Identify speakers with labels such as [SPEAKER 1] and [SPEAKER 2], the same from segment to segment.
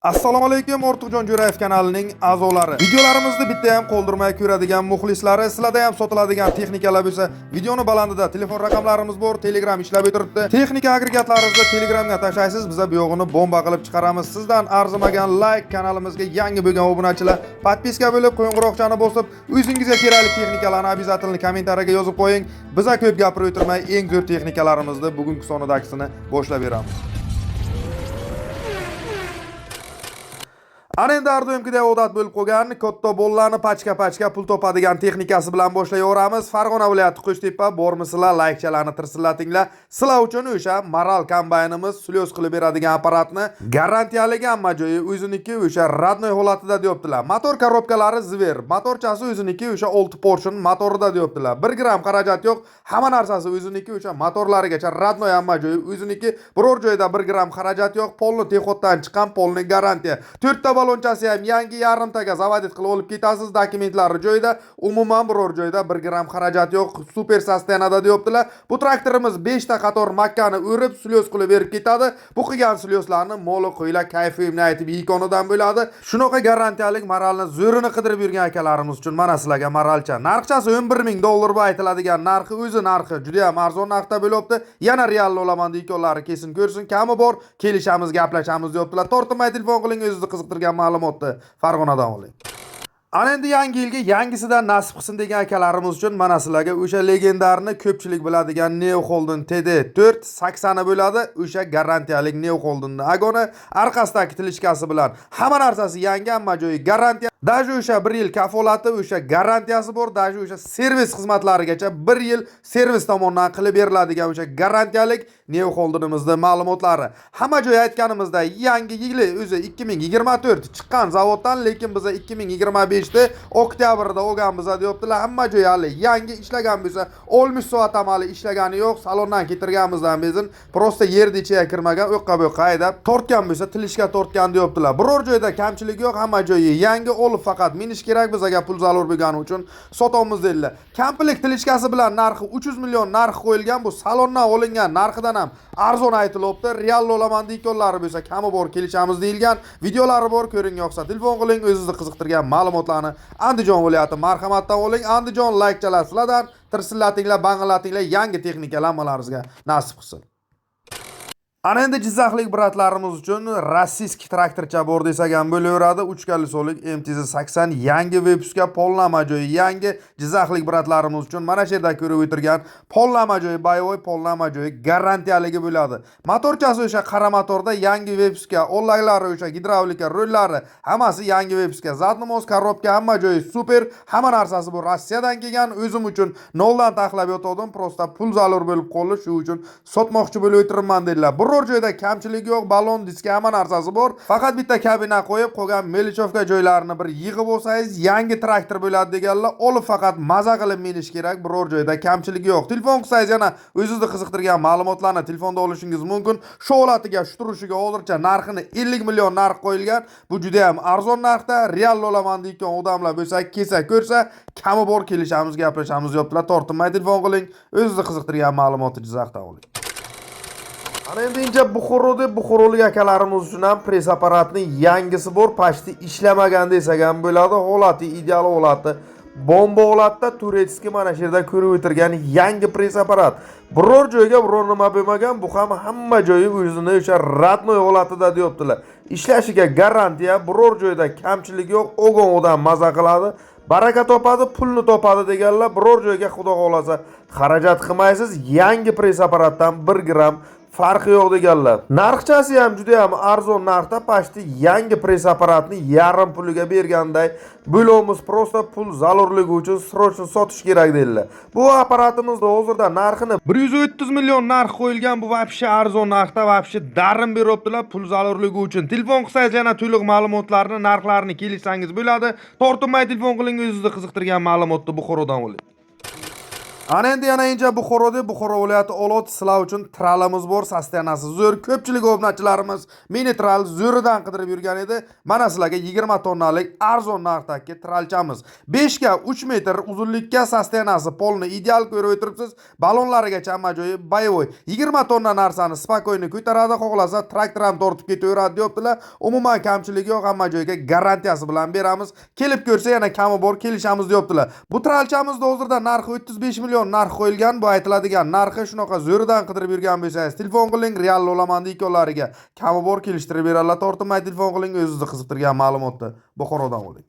[SPEAKER 1] Assalomu alaykum, Ortiqjon Jo'rayev kanalining a'zolari. Videolarimizni bitta ham qoldirmay ko'radigan muxlislari, sizlarda ham sotiladigan texnikalar bo'lsa, videoni balandida telefon raqamlarimiz bor, Telegram ishlab o'tiribdi. Texnika agregatlaringizni Telegramga tashlaysiz, biza bu yog'ini bomba qilib chiqaramiz. Sizdan arzimagan like, kanalimizga yangi bo'lgan obunachilar подписка bo'lib, qo'ng'iroqchani bosib, o'zingizga kerakli texnikalarni обязательно kommentariyaga yozib qo'ying. Biza ko'p gapirib o'tirmay, eng zo'r texnikalarimizni bugungi sonidagisini boshlab beramiz. Ana endi har doimgidek odat bo'lib qolgan katta bollarni pachka-pachka pul topadigan texnikasi bilan boshlayveramiz. Farg'ona viloyati Qo'shtepa, bormisizlar, laykchalarni tirsillatinglar. Sizlar uchun o'sha Maral kombaynimiz силос qilib beradigan apparatni garantiyaligi, hamma joyi o'ziniki, o'sha родной holatida deyaptilar. Motor korobkalari зверь, motorchasi o'ziniki, o'sha 6 поршень motorida deyaptilar. 1 gram xarajat yo'q, hamma narsasi o'ziniki, o'sha motorlarigacha родной, hamma joyi o'ziniki. Biror joyda 1 gram xarajat yo'q, полный техход dan chiqqan, полный garantiya. To'rtta balonchasi ham yangi, yarimtaga заводить qilib olib ketasiz, dokumentlari joyida, umuman biror joyda 1 gram xarajat yo'q, super состояние da deyaptilar. Bu traktorimiz 5 ta qator makkani o'rib, силос qilib berib ketadi. Bu qilgan силос larni moli qo'ylar kayfimni aytib yekonidan bo'ladi. Shunaqa garantiyalik Maralni zo'rini qidirib yurgan akalarimiz uchun mana sizlarga Maralcha. Narxchasi 11 ming dollar bu aytiladigan narxi, o'zi narxi juda ham arzon narxda bo'lyapti. Yana realni olaman deyotganlari kelsin ko'rsin, kami bor, kelishamiz, gaplashamiz deyaptilar. Tortinmay telefon qiling, o'zingizni qiziqtirgan ma'lumotni Farg'onadan oling. Ana endi yangi yilga yangisidan nasib qilsin degan akalarimiz uchun mana sizlarga o'sha legendarni, ko'pchilik biladigan New Holland TD 480 bo'ladi. O'sha garantiyalik New Hollandni agoni orqasidagi тележка si bilan hamma narsasi yangi, hamma joyi garantiya. Даже o'sha 1 yil kafolati, o'sha garantiyasi bor, даже o'sha servis xizmatlarigacha 1 yil servis tomonidan qilib beriladigan o'sha garantiyalik New Hollandimizni ma'lumotlari. Hamma joy aytganimizda yangi yili o'zi 2024 chiqqan zavoddan, lekin biza 2025 da oktyabrda olganmiz deyaptilar. Hamma joy hali yangi, ishlagan bo'lsa 60 soat ham hali ishlagani yo'q. Salondan keltirganimizdan bezin просто yerni ichiga kirmagan, u yoqqa bu yoqqa haydab tortgan bo'lsa, тележка tortgan deyaptilar. Biror joyda kamchilik yo'q, hamma joyi yangi, olib faqat minish kerak, bizaga pul zarur bo'lgani uchun sotamiz dedilar. Komplekt тележка si bilan narxi 300 million narx qo'yilgan, bu salondan olingan narxidan ham arzon aytilyapti. Real olaman deyotganlari bo'lsa, kami bor, kelishamiz deyilgan. Videolari bor, ko'ring, yoqsa telefon qiling, o'zingizni qiziqtirgan ma'lumotlarni Andijon viloyati marhamatdan oling. Andijon laykchalar sizlardan, tirsillatinglar, bang'illatinglar, yangi texnikalar hammalaringizga nasib qilsin. Ana endi jizzaxlik брат larimiz uchun российский traktorcha bor desak ham bo'laveradi. 3 колесо lik MTZ 80 yangi выпуск ga, полный joyi yangi. Jizzaxlik брат larimiz uchun mana shu yerda ko'rib o'tirgan полный joyi боевой, полный joyi garantiyaligi bo'ladi. Motorchasi o'sha qara motorda, yangi выпуск ga, ollaklari o'sha gidravlika, rollari hammasi yangi выпуск ga. Задний мост, коробка, hamma joyi super, hamma narsasi bu Rossiyadan kelgan. O'zim uchun noldan taxlab yotgandim, просто pul zarur bo'lib qoldi, shu uchun sotmoqchi bo'lib o'tiribman dedilar. Biror joyda kamchilik yo'q, balon, diska, hamma narsasi bor. Faqat bitta kabina qo'yib, qolgan мелочёвка joylarini bir yig'ib olsangiz, yangi traktor bo'ladi deganlar. Olib faqat maza qilib minish kerak, biror joyda kamchilik yo'q. Telefon qilsangiz yana o'zingizni qiziqtirgan ma'lumotlarni telefonda olishingiz mumkin. Shu holatiga, shu turishiga hozircha narxini 50 million narx qo'yilgan. Bu juda ham arzon narxda. Real olaman deyotgan odamlar bo'lsa, kelsa ko'rsa, kami bor, kelishamiz, gaplashamiz deyaptilar. Tortinmay telefon qiling, o'zingizni qiziqtirgan ma'lumotni Jizzaxdan oling. Ana endi inja Buxoro deb, buxorolik akalarimiz uchun ham press apparatning yangisi bor, почти ishlamagan desak ham bo'ladi. Holati ideal holati. Bomba holatda, турецкий, mana shu yerda ko'rib o'tirgan yangi press apparat. Biror joyga biror nima bo'lmagan, bu ham hamma joyi o'zini o'sha родной holatida deyaptilar. Ishlashiga garantiya, biror joyda kamchilik yo'q, olgan odam maza qiladi. Baraka topadi, pulni topadi deganlar, biror joyga xudo xohlasa xarajat qilmaysiz. Yangi press apparatdan 1 gram farqi yo'q deganlar. Narxchasi ham juda ham arzon narxda, почти yangi press apparatni yarim puliga berganday bo'lamiz, просто pul zarurligi uchun срочно sotish kerak dedilar. Bu apparatimizni hozirda narxini 130 million narx qo'yilgan, bu вообще arzon narxda, вообще darim beryaptilar pul zarurligi uchun. Telefon qilsangiz yana to'liq ma'lumotlarni, narxlarni kelishsangiz bo'ladi. Tortinmay telefon qiling, o'zingizni qiziqtirgan ma'lumotni Buxorodan oling. Ana endi yana inja Buxoroda, Buxoro viloyati, Olot, sizlar uchun tralimiz bor, состояния si zo'r. Ko'pchilik obunachilarimiz mini tral zo'ridan qidirib yurgan edi. Mana sizlarga 20 tonnalik arzon narxdagi tralchamiz. 5 ga 3 metr uzunlikka, состояния si полный ideal, ko'rib o'tiribsiz. Balonlarigacha hamma joyi боевой. 20 tonna narsani спокойно ko'taradi, xohlasa traktor ham tortib ketaveradi, deyaptilar. Umuman kamchiligi yo'q, hamma joyga garantiyasi bilan beramiz. Kelib ko'rsa yana kami bor, kelishamiz, deyaptilar. Bu tralchamizni hozirda narxi 35 million narx qo'yilgan, bu aytiladigan narxi. Shunaqa zo'ridan qidirib yurgan bo'lsangiz, telefon qiling, real olaman deykonlariga. Kami bor, kelishtirib beradilar. Tortinmay telefon qiling, o'zingizni qiziqtirgan ma'lumotni Buxorodan oling.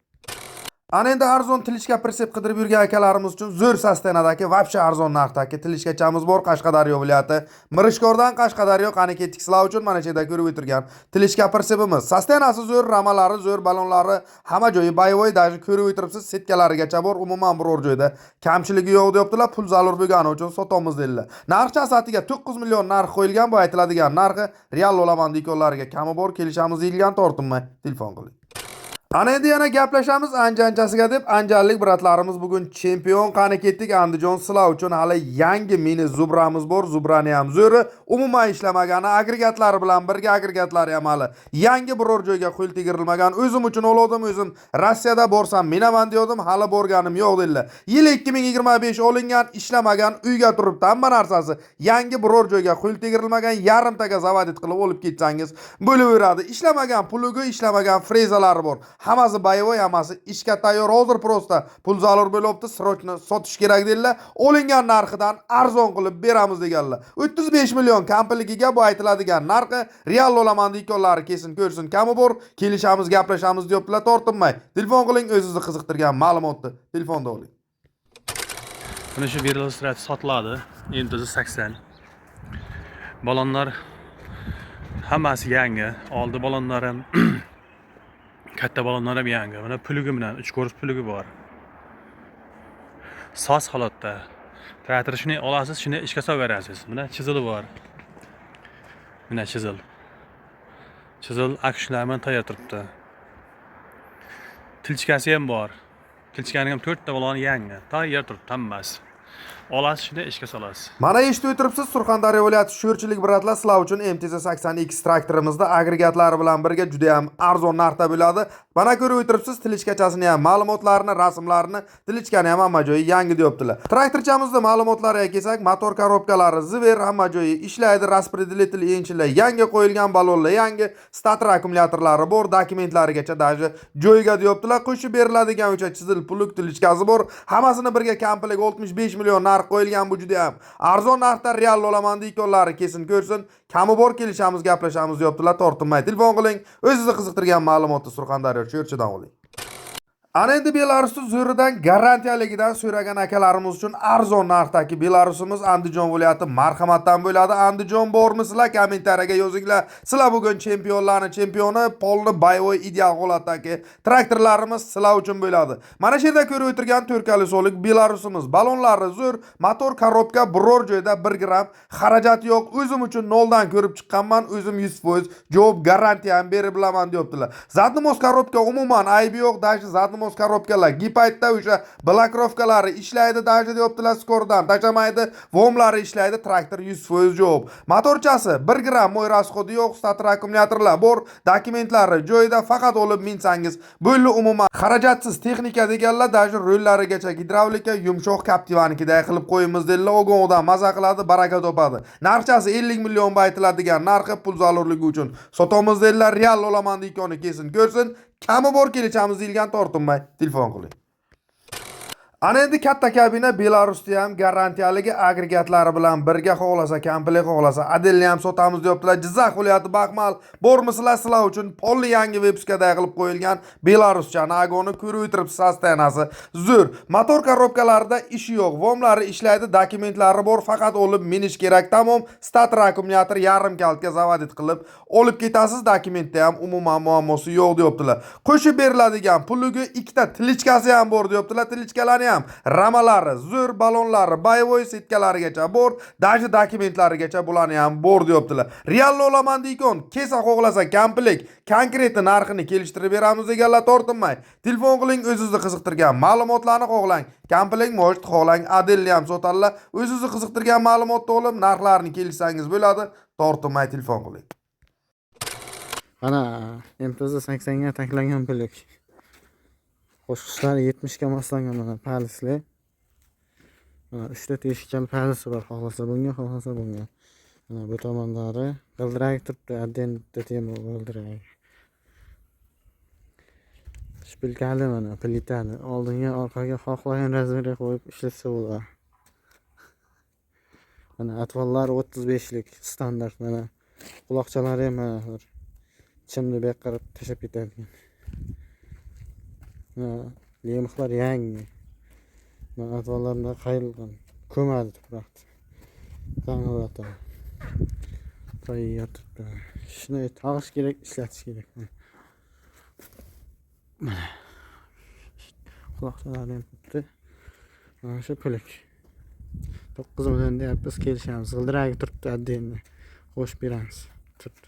[SPEAKER 1] Ana endi arzon тележка, прицеп qidirib yurgan akalarimiz uchun zo'r состояния dagi, вообще arzon narxdagi тележка chamiz bor Qashqadaryo viloyati Mirishkordan. Qashqadaryo, qani ketdik, sizlar uchun mana shu yerda ko'rib o'tirgan тележка, прицеп imiz. Состояния si zo'r, ramalari zo'r, balonlari hamma joyi боевой, даже ko'rib o'tiribsiz, сетка larigacha bor. Umuman biror joyda kamchiligi yo'q, deyaptilar. Pul zarur bo'lgani uchun sotamiz, dedilar. Narxchasi atiga 9 million narx qo'yilgan, bu aytiladigan narxi. Real olaman do'konlariga kami bor, kelishamiz deyilgan, tortinmay telefon qiling. Ana endi yana gaplashamiz anjanchasiga deb, anjanlik брат larimiz bugun chempion. Qani ketdik, Andijon, sizlar uchun hali yangi mini Zubramiz bor. Zubrani ham zo'ri, umuman ishlamagani, agregatlari bilan birga, agregatlari ham hali yangi, biror joyga qo'l tegirilmagan. O'zim uchun oldim, o'zim Rossiyada borsam minaman degandim, hali borganim yo'q, dedilar. Yili 2025 olingan, ishlamagan, uyga turibdi, hamma narsasi yangi, biror joyga qo'l tegirilmagan, yarimtaga заводить qilib olib ketsangiz bo'laveradi. Ishlamagan плуг i, ishlamagan frezalari bor, hammasi боевой, hammasi ishga tayyor. Hozir просто pul zarur bo'lyapti, срочно sotish kerak, dedilar. Olingan narxidan arzon qilib beramiz, deganlar. 35 million komplekiga, bu aytiladigan narxi. Real olaman do'konlari kelsin, ko'rsin, kami bor, kelishamiz, gaplashamiz, deyaptilar. Tortinmay telefon qiling, o'zingizni qiziqtirgan ma'lumotni telefonda oling.
[SPEAKER 2] Mana shu velosiped sotiladi. MTZ 80. Balonlar hammasi yangi. Oldi balonlar ham, katta balonlar ham yangi. Mana плуг i bilan 3 ko'rish плуг i bor. Soz holatda. Traktor shuni olasiz, shuni ishga solverasiz. Mana chizili bor. Mana chizil. Chizil akishlar bilan tayyor turibdi. Тележка si ham bor. Тележка ning ham to'rtta baloni yangi. Tayyor turibdi hammasi. Olasiz, shuni ishga solasiz.
[SPEAKER 1] Mana eshitib o'tiribsiz, Surxondaryo viloyati sho'rchilik брат lar, sizlar uchun MTZ 80X traktorimizda agregatlari bilan birga juda ham arzon narxda bo'ladi. Mana ko'rib o'tiribsiz тележка chasini ham, ma'lumotlarini, rasmlarini, тележка ni ham hamma joyi yangi, deyaptilar. Traktorchamizda ma'lumotlariga kelsak, motor коробка lari Zver, hamma joyi ishlaydi, распределитель enchilar yangi qo'yilgan, balonlar yangi, stator akkumulyatorlari bor, dokumentlarigacha даже joyiga, deyaptilar. Qo'shib beriladigan o'sha chizil, плуг, тележка si bor. Hammasini birga komplekt 65 million narx qo'yilgan, bu juda ham arzon narxda. Real olaman do'konlari kelsin, ko'rsin, kami bor, kelishamiz, gaplashamiz, deyaptilar. Tortinmay telefon qiling, o'zingizni qiziqtirgan ma'lumotni Surxondaryo Sho'rchidan oling. Ana endi Belarusni zo'ridan, garantiyaligidan so'ragan akalarimiz uchun arzon narxdagi Belarusimiz Andijon viloyati Marhamatdan bo'ladi. Andijon, bormisizlar? Kommentariyaga yozinglar. Sizlar bugun chempionlarni chempioni, полный боевой ideal holatdagi traktorlarimiz sizlar uchun bo'ladi. Mana shu yerda ko'rib o'tirgan to'rtkali solik Belarusimiz. Balonlari zo'r, motor коробка, biror joyda 1 gram xarajat yo'q. O'zim uchun noldan ko'rib chiqqanman, o'zim 100% javob, garantiya ham berib bilaman, deyaptilar. Задний мост коробка umuman aybi yo'q, даже задний мост коробка lar gipaytda o'sha блокировка lari ishlaydi даже, deyaptilar, скор dan tashlamaydi, ВОМ lari ishlaydi, traktor 100% javob. Motorchasi 1 gram moy расход i yo'q, stator akkumulyatorlar bor, dokumentlari joyida, faqat olib minsangiz bo'ldi, umuman xarajatsiz texnika, deganlar. Даже rollarigacha gidravlika, yumshoq, Captivanikiday qilib qo'yamiz, dedilar. Ogon odam maza qiladi, baraka topadi. Narxchasi 50 million aytiladigan narxi, pul zarurligi uchun sotamiz, dedilar. Real olaman do'koni kelsin, ko'rsin, kami bor, kelishamiz deyilgan, tortinmay telefon qiling. Ana endi katta kabina Belarusda ham garantiyaligi, agregatlari bilan birga, xohlasa komplekt, xohlasa отдельно ham sotamiz, deyaptilar. Jizzax viloyati Baxmal, bormisizlar? Sizlar uchun полный yangi выпуск da qilib qo'yilgan Belaruschani agoni ko'rib o'tiribsiz, состояния si zo'r. Motor коробка larida ishi yo'q, ВОМ lari ishlaydi, dokumentlari bor, faqat olib minish kerak, tamom. Stator akkumulyator yarim kaltga заводить qilib olib ketasiz, dokumentda ham umuman muammosi yo'q, deyaptilar. Qo'shib beriladigan плуг i, ikkita тележка si ham bor, deyaptilar. Тележка larni ham ramalari, zo'r balonlari, боевой setkalarigacha bor, даже dokumentlarigacha bularni ham bor deyaptilar. Realni olaman deykon, kelsa xohlasa komplekt, konkretni narxini kelishtirib beramiz deganlar, tortinmay. Telefon qiling, o'zingizni qiziqtirgan ma'lumotlarni xohlang. Komplekt может xohlang, отдельно ham sotadilar. O'zingizni qiziqtirgan ma'lumotni olib, narxlarini kelishsangiz bo'ladi. Tortinmay telefon qiling.
[SPEAKER 3] Mana MTZ 80 ga taklangan плуг. Qo'shqichlari 70 ga moslangan, mana palisli. Mana uchta teshikchali palisi bor, xohlasa bunga, xohlasa bunga. Mana bu tomonlari g'ildiragi turibdi, отдельно bitta temir g'ildiragi. Шпилька li, mana plitali. Oldinga, orqaga xohlagan razmerga qo'yib ishlatsa bo'ladi. Mana отвал lari 35lik standart, mana quloqchalari ham mana bir chimni bu yoqqa qarab tashlab ketadigan. Mana lemixlar yangi. Mana отвал lar qayrilgan. Ko'madi tuproqni. Zang'illatadi. Tayyor turibdi. Shuni tag'ish kerak, ishlatish kerak. Mana quloqchalari ham turibdi. Mana shu плуг. 9 million deyapmiz, kelishamiz. G'ildiragi turibdi отдельно. Qo'shib beramiz. Turibdi.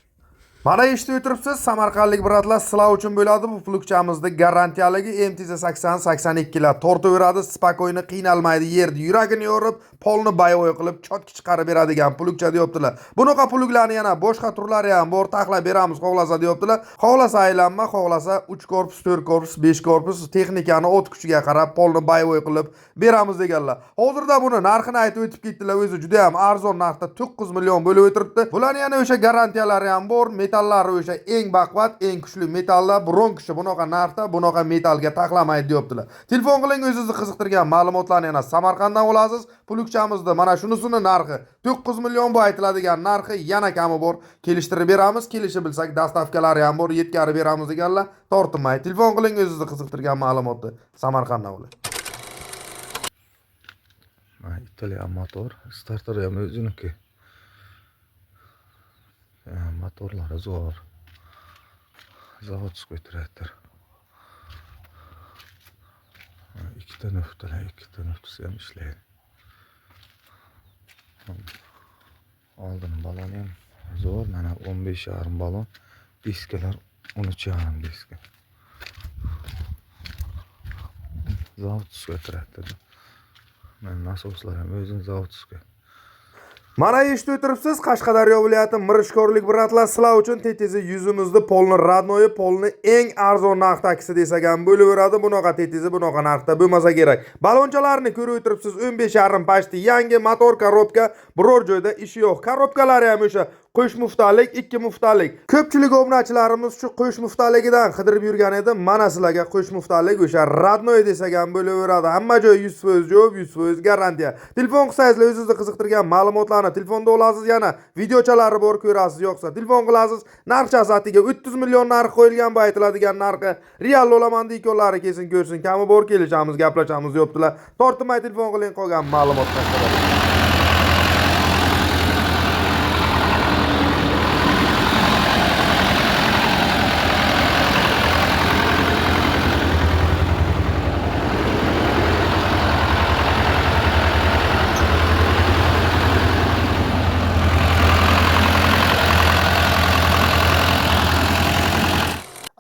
[SPEAKER 1] Mana eshitib o'tiribsiz, samarqandlik брат lar, sizlar uchun bo'ladi bu плуг chamizni garantiyaligi. MTZ 80 82 lar tortaveradi, спокойно qiynalmaydi, yerni yuragini yorib, polni боевой qilib, чётко chiqarib beradigan плуг cha deyaptilar. Bunaqa плуг larni yana boshqa turlari ham bor, taxlab beramiz xohlasa deyaptilar. Xohlasa aylanma, xohlasa 3 korpus, 4 korpus, 5 korpus, texnikani o't kuchiga qarab polni боевой qilib beramiz deganlar. Hozirda buni narxini aytib o'tib ketdilar, o'zi juda ham arzon narxda 9 million bo'lib o'tiribdi. Bularni yana o'sha garantiyalari ham bor, metallari o'sha eng baquvvat, eng kuchli metallar, biron kishi bunaqa narxda bunaqa metallga taxlamaydi deyaptilar. Telefon qiling, o'zingizni qiziqtirgan ma'lumotlarni yana Samarqanddan olasiz. Плуг chamizni mana shunisini narxi 9 million, bu aytiladigan narxi, yana kami bor. Kelishtirib beramiz, kelishib bilsak доставка lari ham bor, yetkazib beramiz deganlar. Tortinmay telefon qiling, o'zingizni qiziqtirgan ma'lumotni Samarqanddan oling.
[SPEAKER 4] Mana Italiya motor, starteri ham o'ziniki. Motorlari zo'r. Заводской traktor. Ha, ikkita nuftalar, ikkita nuftasi ham ishlaydi. Oldin baloni ham zo'r, mana 15,5 balon, diskalar 13,5 diska. Заводской traktor. Mana nasoslar ham o'zini заводской.
[SPEAKER 1] Mana eshitib o'tiribsiz, Qashqadaryo viloyati mirishkorlik брат lar, sizlar uchun TTZ yuzimizni polni родной, polni eng arzon narxdagisi desak ham bo'laveradi. Bunaqa TTZ bunaqa narxda bo'lmasa kerak. Balonchalarni ko'rib o'tiribsiz, 15,5 почти yangi motor, коробка, biror joyda ishi yo'q. Коробка lari ham o'sha qo'sh muftalik, ikki muftalik. Ko'pchilik obunachilarimiz shu qo'sh muftaligidan qidirib yurgan edi. Mana sizlarga qo'sh muftalik o'sha родной desak ham bo'laveradi. Hamma joy 100% javob, 100% garantiya. Telefon qilsangizlar o'zingizni qiziqtirgan ma'lumotlarni telefonda olasiz, yana videochalari bor, ko'rasiz, yo'qsa telefon qilasiz. Narxchasi atiga 30 million narx qo'yilgan, bu aytiladigan narxi. Real olaman deykonlari kelsin ko'rsin, kami bor, kelishamiz, gaplashamiz deyaptilar. Tortinmay telefon qiling, qolgan ma'lumot Qashqadaryo.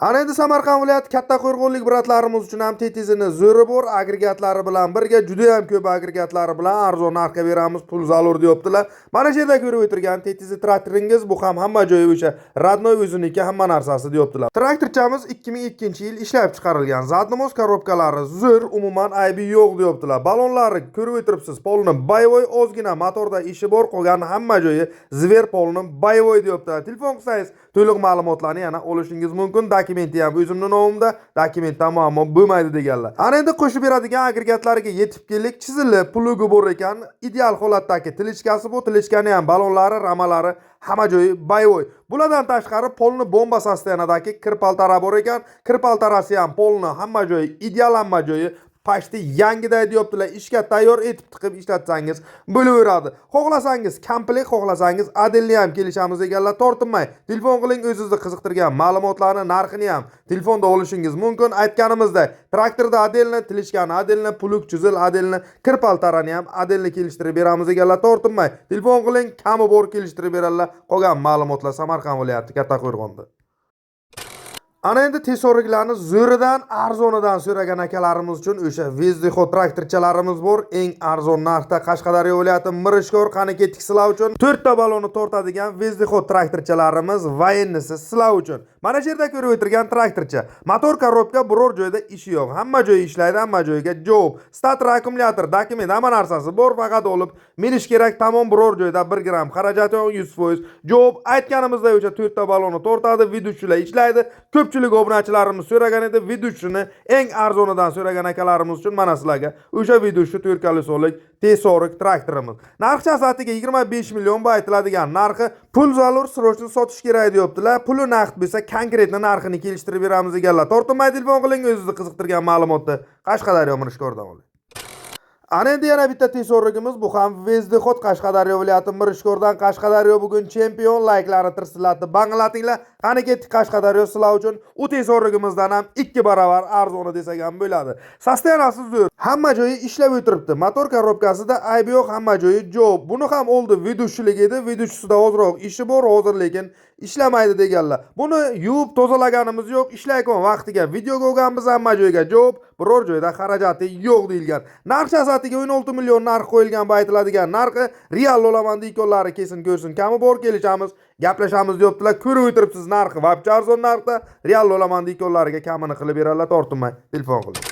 [SPEAKER 1] Ana endi Samarqand viloyati katta qo'rg'onlik брат larimiz uchun ham TTZni zo'ri bor, agregatlari bilan birga, juda ham ko'p agregatlari bilan arzon narxga beramiz, pul zarur deyaptilar. Mana shu yerda ko'rib o'tirgan TTZ traktoringiz, bu ham hamma joyi o'sha родной, o'ziniki hamma narsasi deyaptilar. Traktorchamiz 2002-yil ishlab chiqarilgan. Задномост коробка lari zo'r, umuman aybi yo'q deyaptilar. Balonlari ko'rib o'tiribsiz, polni боевой, ozgina motorda ishi bor, qolgan hamma joyi зверь, polni боевой deyaptilar. Telefon qilsangiz to'liq ma'lumotlarni yana olishingiz mumkin. Dokumenti ham o'zimni nomimda, dokumentdan muammo bo'lmaydi deganlar. Ana endi qo'shib beradigan agregatlariga yetib keldik. Chizilib, плуг i bor ekan, ideal holatdagi тележка si bu, тележка ni ham balonlari, ramalari hamma joyi боевой. Bulardan tashqari polni bomba состояние dagi kirpaltara bor ekan. Kirpaltarasi ham polni hamma joyi ideal, hamma joyi Почти yangiday deyaptilar. Ishga tayyor etib tiqib ishlatsangiz bo'laveradi. Xohlasangiz komplekt, xohlasangiz отдельный ham kelishamiz deganlar, tortinmay telefon qiling, o'zingizni qiziqtirgan ma'lumotlarni, narxini ham telefonda olishingiz mumkin. Aytganimizdek, traktorda отдельно, тележка ni отдельно, плуг чизл отдельно, kirpaltarani ham отдельно kelishtirib beramiz deganlar, tortinmay telefon qiling, kami bor kelishtirib beradilar. Qolgan ma'lumotlar Samarqand viloyati, Kattaqo'rg'onda. Ana endi tezsoriklarni zo'ridan, arzonidan so'ragan akalarimiz uchun o'sha вездеход traktorchalarimiz bor. Eng arzon narxda Qashqadaryo viloyati, Mirishkor. Qani ketdik, sizlar uchun to'rtta balonni tortadigan вездеход traktorchalarimiz, военный si sizlar uchun. Mana shu yerda ko'rib o'tirgan traktorcha. Motor, коробка, biror joyda ishi yo'q. Hamma joyi ishlaydi, hamma joyga javob. Starter, akkumulyator, dokument, hamma narsasi bor, faqat olib minish kerak, tamom, biror joyda 1 gram xarajat yo'q, 100% javob. Aytganimizdek, o'sha to'rtta balonni tortadi, ведущий lar ishlaydi. Ko'pchilik obunachilarimiz so'ragan edi, ведущий ni eng arzonidan so'ragan akalarimiz uchun mana sizlarga o'sha ведущий to'rt колесо lik T40 traktorimiz. Narxchasi atiga 25 million bu aytiladigan narxi, pul zarur, срочно sotish kerak deyaptilar. Puli naqd bo'lsa, конкретно narxini kelishtirib beramiz deganlar. Tortinmay telefon qiling, o'zingizni qiziqtirgan ma'lumotni Qashqadaryo, Mirishkordan oling. Ana endi yana bitta tezsorigimiz, bu ham вездеход, Qashqadaryo viloyati, Mirishkordan. Qashqadaryo bugun chempion, layklarni tirsillatib banglatinglar. Qani ketdik, Qashqadaryo, sizlar uchun u tezsorigimizdan ham 2 barobar arzoni desak ham bo'ladi. Состояние si zo'r. Hamma joyi ishlab o'tiribdi. Motor, коробка sida aybi yo'q, hamma joyi javob. Buni ham oldi ведущий lik edi. Ведущий sida ozroq ishi bor, hozir lekin ishlamaydi deganlar. Buni yuvib tozalaganimiz yo'q, ishlayotgan vaqtiga videoga olganmiz, hamma joyga javob, biror joyda xarajati yo'q deyilgan. Narx atiga 16 million narx qo'yilgan, bu aytiladigan narxi, real olaman deganlari kelsin, ko'rsin, kami bor kelishamiz, gaplashamiz deyaptilar. Ko'rib o'tiribsiz, narxi вообще arzon narxda, real olaman deganlariga kamini qilib beradilar, tortinmay telefon qiling.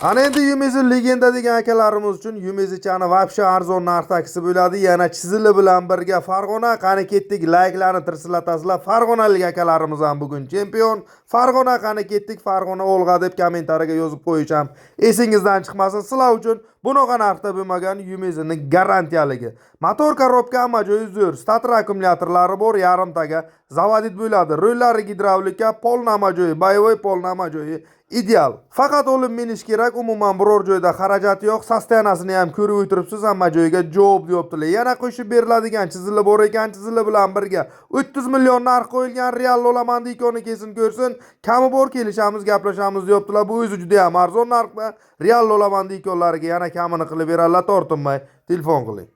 [SPEAKER 1] Ana endi Yumezi legenda degan akalarimiz uchun Yumezichani вообще arzon narxdagisi bo'ladi. Yana чизл i bilan birga Farg'ona. Qani ketdik, layklarni tirsillatasizlar. Farg'onalik akalarimiz ham bugun chempion. Farg'ona, qani ketdik, Farg'ona olg'a deb kommentariyaga yozib qo'yish ham esingizdan chiqmasin. Sizlar uchun bunaqa narxda bo'lmagan Yumezini garantiyaligi. Motor, коробка, hamma joyi zo'r. Starter, akkumulyatorlari bor, yarimtaga заводить bo'ladi. Rollari gidravlika, pol hamma joyi, боевой pol hamma joyi ideal. Faqat olib minish kerak, umuman biror joyda xarajat yo'q. Состояние sini ham ko'rib o'tiribsiz, hamma joyga javob deyaptilar. Yana qo'shib beriladigan чизл i bor ekan, чизл i bilan birga 30 million narx qo'yilgan, real olaman deykoni kelsin, ko'rsin. Kami bor kelishamiz, gaplashamiz deyaptilar. Bu o'zi juda ham arzon narxda. Real olaman deykonlariga yana kamini qilib beradilar, tortinmay telefon qiling.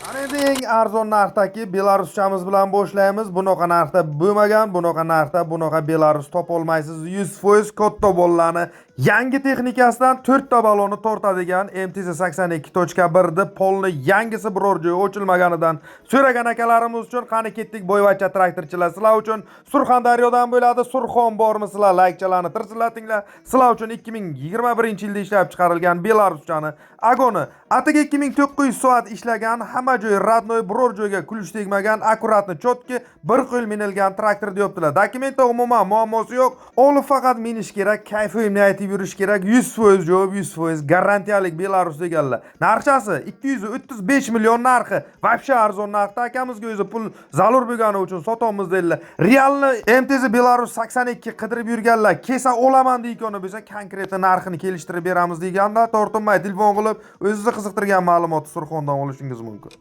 [SPEAKER 1] Ana endi eng arzon narxdagi Belaruschamiz bilan boshlaymiz. Bunaqa narxda bo'lmagan, bunaqa narxda bunaqa Belarus topolmaysiz. 100% katta bolalarni yangi texnikasidan 4 ta balonni tortadigan MTZ 82.1 deb polni yangisi, biror joyi ochilmaganidan so'ragan akalarimiz uchun qani ketdik, boyvachcha traktorchilar, sizlar uchun Surxondaryodan bo'ladi. Surxon bormisizlar? Laykchalarni tirsillatinglar. Sizlar uchun 2021-yilda ishlab chiqarilgan Belaruschani Agoni atiga 2900 soat ishlagan, hamma joyi родной, biror joyga kulish tegmagan, аккуратно, чётко bir qo'l minilgan traktor deyaptilar. Dokumentda umuman muammosi yo'q. Olib faqat minish kerak, kayfimni aytib yurish kerak. 100% javob, 100% garantiyalik Belarus deganlar. Narxchasi 235 million narxi. Вообще arzon narxda, akamizga o'zi pul zarur bo'lgani uchun sotamiz dedilar. Realni MTZ Belarus 82 qidirib yurganlar kelsa, olaman deygani bo'lsa, конкретно narxini kelishtirib beramiz deganda, tortinmay telefon qilib o'zingizni qiziqtirgan ma'lumotni Surxondan olishingiz mumkin.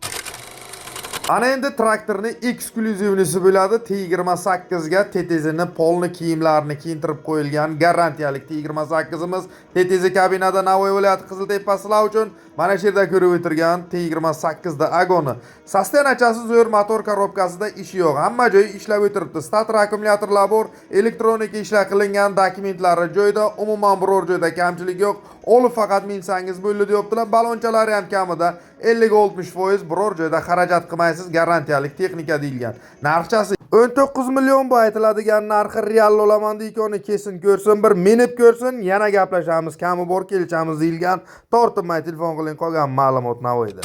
[SPEAKER 1] Ana endi traktorni эксклюзивный si bo'ladi T28 ga TTZni polni kiyimlarini kiyintirib qo'yilgan garantiyalik T28imiz TTZ kabinada. Navoiy viloyati, Qiziltepa, sizlar uchun mana shu yerda ko'rib o'tirgan T28 da Agoni. Состояние chasi zo'r, motor, коробка sida ishi yo'q. Hamma joyi ishlab o'tiribdi. Starter, akkumulyatorlar bor, elektronika ishlar qilingan, dokumentlari joyida, umuman biror joyda kamchilik yo'q. Olib faqat minsangiz bo'ldi deyaptilar. Balonchalari ham kamida 50-60%, biror joyda xarajat qilmaysiz, garantiyalik texnika deyilgan. Narxchasi 19 million bu aytiladigan narxi, real olaman deykoni kelsin, ko'rsin, bir minib ko'rsin, yana gaplashamiz, kami bor kelishamiz deyilgan. Tortinmay telefon qiling, qolgan ma'lumot Navoiyda.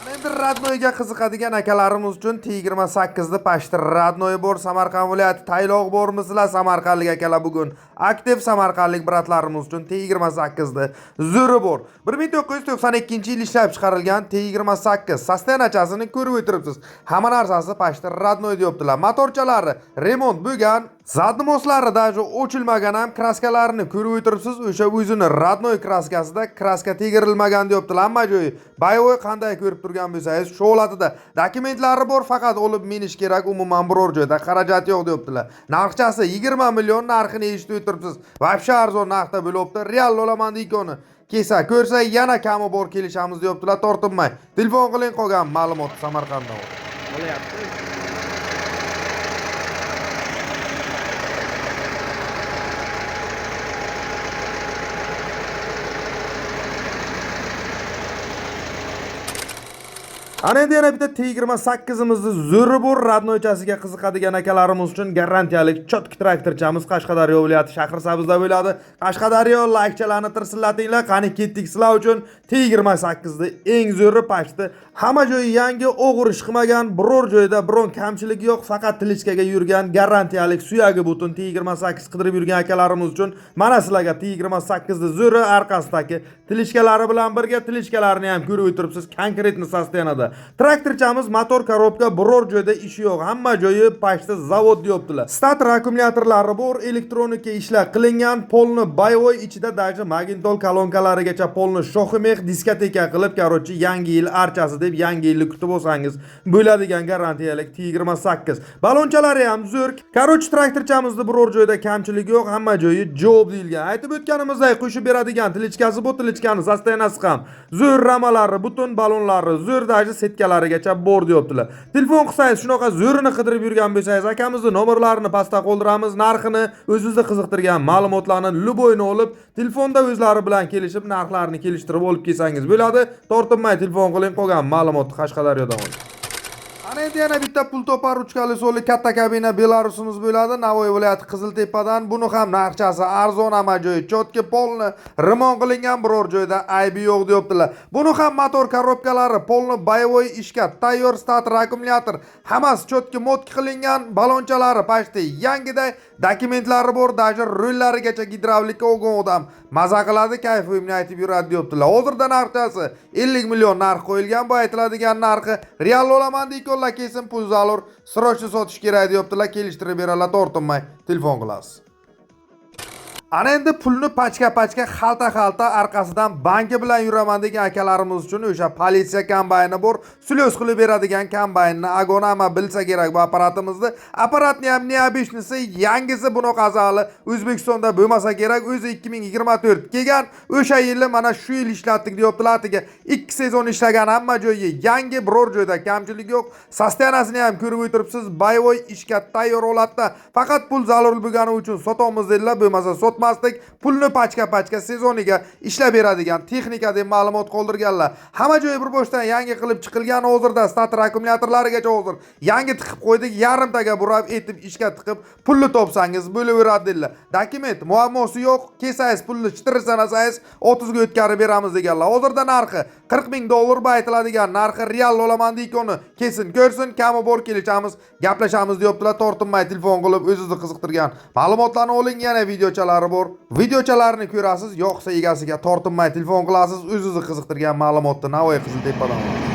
[SPEAKER 1] Ana endi родной ga qiziqadigan akalarimiz uchun T28 ni почти родной bor. Samarqand viloyati, Tayloq bormisizlar? Samarqandlik akalar bugun aktiv, samarqandlik брат larimiz uchun T28 ni zo'ri bor. 1992-yil ishlab chiqarilgan T28 состояние chasini ko'rib o'tiribsiz. Hamma narsasi почти родной deyaptilar. Motorchalari remont bo'lgan. Задний мост lari даже ochilmagan ham, kraskalarini ko'rib o'tiribsiz, o'sha o'zini родной kraskasida, kraska tegirilmagan deyaptilar. Hamma joyi боевой, qanday ko'rib turgan bo'lsangiz, shu holatida. Dokumentlari bor, faqat olib minish kerak, umuman biror joyda xarajat yo'q deyaptilar. Narxchasi 20 million, narxini eshitib o'tiribsiz. Вообще arzon narxda bo'lyapti. Real olaman deykoni. Kelsa, ko'rsa yana kami bor, kelishamiz deyaptilar, tortinmay. Telefon qiling, qolgan ma'lumot Samarqanddan.
[SPEAKER 2] Bo'lyapti.
[SPEAKER 1] Ana endi yana bitta T28imizni zo'ri bor, родной chasiga qiziqadigan akalarimiz uchun garantiyalik чётко traktorchamiz Qashqadaryo viloyati Shahrisabzda bo'ladi. Qashqadaryo, laykchalarni tirsillatinglar, qani ketdik sizlar uchun T28 ni eng zo'ri почти. Hamma joyi yangi, o'g'ir ish qilmagan, biror joyda biron kamchiligi yo'q, faqat тележка ga yurgan garantiyalik suyagi butun T28 qidirib yurgan akalarimiz uchun mana sizlarga T28 ni zo'ri orqasidagi тележка lari bilan birga, тележка larni ham ko'rib o'tiribsiz, конкретный состояние da. Traktorchamiz motor, korobka biror joyda ishi yo'q, hamma joyi почти zavod deyaptilar. Stator akkumulyatorlari bor, elektronika ishlar qilingan, полный боевой, ichida даже magnitol kolonkalarigacha полный shohi мех, diskoteka qilib, короче, yangi yil archasi deb yangi yilni kutib olsangiz bo'ladigan garantiyalik T28. Balonchalari ham zo'r. Короче, traktorchamizni biror joyda kamchiligi yo'q, hamma joyi job deyilgan. Aytib o'tganimizdek, qo'shib beradigan тележка si bu, тележка ni состояние si ham zo'r, ramalari, butun balonlari zo'r, даже сетка larigacha bor deyaptilar. Telefon qilsangiz, shunaqa zo'rini qidirib yurgan bo'lsangiz, akamizni nomerlarini pastda qoldiramiz, narxini, o'zingizni qiziqtirgan ma'lumotlarni любой ni olib, telefonda o'zlari bilan kelishib, narxlarni kelishtirib olib kelsangiz bo'ladi. Tortinmay telefon qiling, qolgan ma'lumotni Qashqadaryodan oling. Ana endi yana bitta pul topar ruchkali so'li katta kabina Belarusimiz bo'ladi. Navoiy viloyati Qiziltepadan. Buni ham narxchasi arzon, hamma joyi чётко, полный remont qilingan, biror joyda aybi yo'q deyaptilar. Buni ham motor, korobkalari полный боевой, ishga tayyor, stator, akkumulyator hammasi чётко мотки qilingan, balonchalari почти yangiday, dokumentlari bor, даже rullarigacha gidravlika olgan odam maza qiladi, kayfimni aytib yuradi deyaptilar. Hozirda narxchasi 50 million narx qo'yilgan, bu aytiladigan narxi real olaman deykonlar kelsin, pul zarur, срочно sotish kerak deyaptilar, kelishtirib beradilar, tortinmay telefon qilasiz. Ana endi pulni pachka-pachka, xalta-xalta orqasidan banki bilan yuraman degan akalarimiz uchun o'sha politsiya kombayni bor, слёс qilib beradigan kombaynni agona hamma bilsa kerak bu apparatimizni. Apparatni ham необычный si, yangisi, bunaqasi hali O'zbekistonda bo'lmasa kerak. O'zi 2024 kelgan, o'sha yili mana shu yil ishlatdik deyaptilar. Atiga 2 sezon ishlagan, hamma joyi yangi, biror joyda kamchilik yo'q. Состояние sini ham ko'rib o'tiribsiz, боевой, ishga tayyor holatda. Faqat pul zarur bo'lgani uchun sotamiz dedilar, bo'lmasa sotmasdik. Pulni pachka-pachka sezoniga ishlab beradigan texnika deb ma'lumot qoldirganlar. Hamma joyi bir boshdan yangi qilib chiqilgan, hozirda stator akkumulyatorlarigacha hozir yangi tiqib qo'ydik, yarimtaga burab etib ishga tiqib pulni topsangiz bo'laveradi dedilar. Dokument muammosi yo'q, kelsangiz pulni chitir sanasangiz 30 ga o'tkazib beramiz deganlar. Hozirda narxi 40 ming dollar, bu aytiladigan narxi, real olaman deykoni kelsin, ko'rsin, kami bor, kelishamiz, gaplashamiz deyaptilar. Tortinmay telefon qilib o'zingizni qiziqtirgan ma'lumotlarni oling, yana videochalari bor. Videochalarni ko'rasiz, yo'qsa egasiga tortinmay telefon qilasiz, o'zingizni qiziqtirgan ma'lumotni Navoiy Qiziltepadan oling.